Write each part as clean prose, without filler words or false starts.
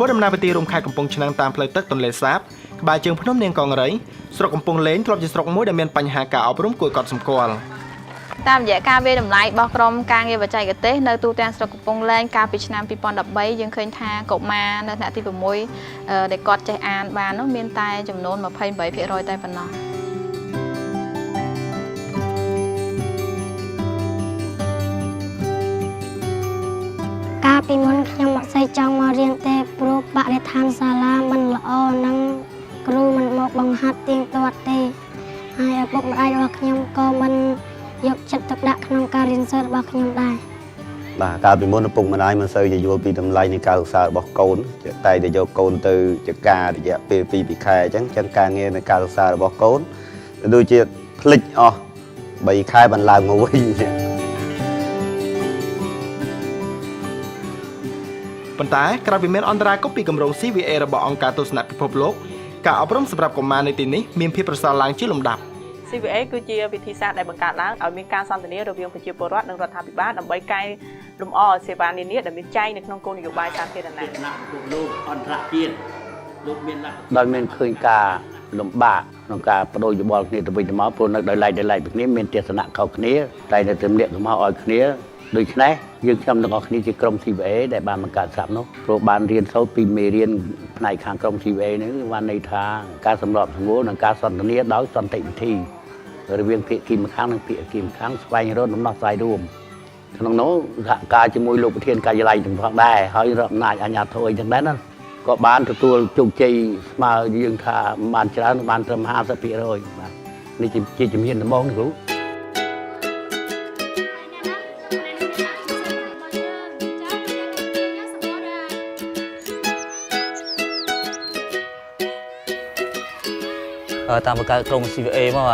ធ្វើដំណើរទៅទីរួមខេត្តកំពង់ឆ្នាំងតាមផ្លូវទឹកទន្លេសាបក្បែរជើងភ្នំនាងកង្រីស្រុកកំពង់លែងធ្លាប់ជាស្រុកមួយដែលមានបញ្ហាការអប់រំគួរឲ្យកត់សម្គាល់។ តាមរយៈការវាយតម្លៃរបស់ក្រុមការងារបច្ចេកទេសនៅទូទាំងស្រុកកំពង់លែងកាលពីឆ្នាំ2013យើងឃើញថាកុមារនៅថ្នាក់ទី6ដែលគាត់ចេះអានបាននោះមានតែចំនួន28%តែប៉ុណ្ណោះ។ កាលពីមុនខ្ញុំអត់សូវចង់មករៀនទេព្រោះបរិស្ថានសាលាមិនល្អនិងគ្រូមិនមកបង្ហាត់ទៀងទាត់ទេហើយឪពុកម្ដាយរបស់ខ្ញុំក៏មិនយកចិត្តទុកដាក់ក្នុងការរៀនសូត្ររបស់ខ្ញុំដែរ។ បាទកាលពីមុនឪពុកម្ដាយមិនសូវជាយល់ពីតម្លៃនៃការសិក្សារបស់កូនតែតែយកកូនទៅជាការរយៈពេល2 2ខែអញ្ចឹងចឹងការងារនៃការសិក្សារបស់កូនដូចជាភ្លេចអស់3ខែបានឡើងមកវិញ ប៉ុន្តែក្រោយពីមានអន្តរាគមន៍ពីគម្រោង CVA របស់អង្គការទស្សនពិភពលោកការអប់រំសម្រាប់កុមារនៅទីនេះមានភាពប្រសើរឡើងជាលំដាប់។ CVA គឺជាវិធីសាស្ត្រដែលបង្កើតឡើងឲ្យមានការសន្ទនារវាងប្រជាពលរដ្ឋនិងរដ្ឋាភិបាលដើម្បីកែលម្អសេវានានាដែលមានចែងនៅក្នុងគោលនយោបាយសាធារណៈ ថ្នាក់ពិភពលោកអន្តរជាតិលោកមានលទ្ធ ដោយមានឃើញការលំបាកក្នុងការបដូរយោបល់គ្នាទៅវិញទៅមកព្រោះនៅដោយឡែកដោយឡែកពីគ្នាមានទស្សនៈខុសគ្នាតែនៅទំនាក់ទំនងឲ្យគ្នាដូច្នេះយើងខ្ញុំទាំងអស់គ្នាជាក្រុម CVA ដែលបានបង្កើតស្រាប់នោះព្រោះបានរៀនសូត្រពីមេរៀនផ្នែកខាងក្រុម CVA នេះបានន័យថាការសម្របសម្រួលនិងការសន្ទនាដោយសន្តិវិធីរវាងភាគីម្ខាងនិងភាគីម្ខាងស្វែងរកដំណោះស្រាយរួមក្នុងនោះសហការជាមួយលោកប្រធានការិយាល័យទាំងផងដែរហើយរដ្ឋអំណាចអាជ្ញាធរអីទាំងដែរណាក៏បានទទួលជោគជ័យស្មើយើងថាបានច្រើនបានត្រឹម50%បាទនេះជាជំហានដំបូងនេះគ្រូ។ តាមបង្កើតក្រុម CVA មក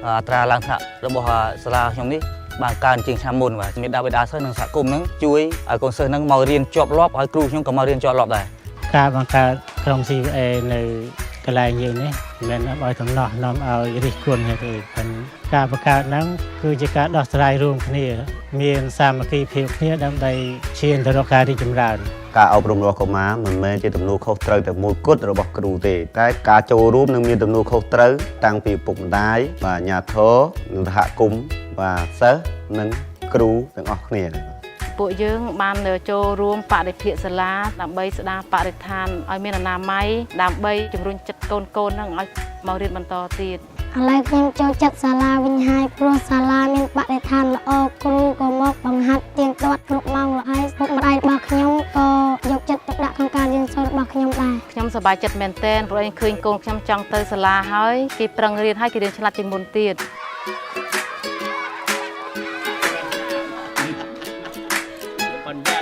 អត្រាឡើងថ្នាក់របស់សាលាខ្ញុំនេះបានកើនជាងឆ្នាំមុនបាទមានដាបេដាសិស្សនិងសហគមន៍ហ្នឹងជួយឲ្យកូនសិស្សហ្នឹងមករៀនជាប់លាប់ហើយគ្រូខ្ញុំក៏មករៀនជាប់លាប់ដែរ។ ការបង្កើតក្រុម CVA នៅកន្លែងយើងនេះមិនមែនឲ្យដំណោះនាំឲ្យរិះគន់ទេប៉ុន្តែការបង្កើតហ្នឹងគឺជាការដោះស្រាយរួមគ្នា មានសាមគ្គីភាពគ្នាដើម្បីឈានទៅរកការរីកចម្រើន។ ការអប់រំរបស់កុមារមិនមែនជាទំនួលខុសត្រូវតែមួយគត់របស់គ្រូទេតែការចូលរួមនឹងមានទំនួលខុសត្រូវតាំងពីឪពុកម្ដាយបាទអាជ្ញាធរនិងសហគមន៍បាទសិស្សនិងគ្រូទាំងអស់គ្នា។ ពួកយើងបានចូលរួមបដិភាគសាលាដើម្បីស្ដារបរិស្ថានឲ្យមានអនាម័យដើម្បីជំរុញចិត្តកូនកូនហ្នឹងឲ្យមករៀនបន្តទៀត។ ឥឡូវខ្ញុំចូលចិត្តសាលាវិញហើយព្រោះសាលាមានបរិស្ថានល្អគ្រូក៏មកបង្ហាត់ទៀងទាត់គ្រប់ម៉ោងហើយពុកម្ដាយរបស់ខ្ញុំក៏យកចិត្តទុកដាក់ក្នុងការរៀនសូត្ររបស់ខ្ញុំដែរ។ ខ្ញុំសប្បាយចិត្តមែនទែនព្រោះឯងឃើញកូនខ្ញុំចង់ទៅសាលាហើយគេប្រឹងរៀនហើយគេរៀនឆ្លាតជាងមុនទៀត។ បញ្ញា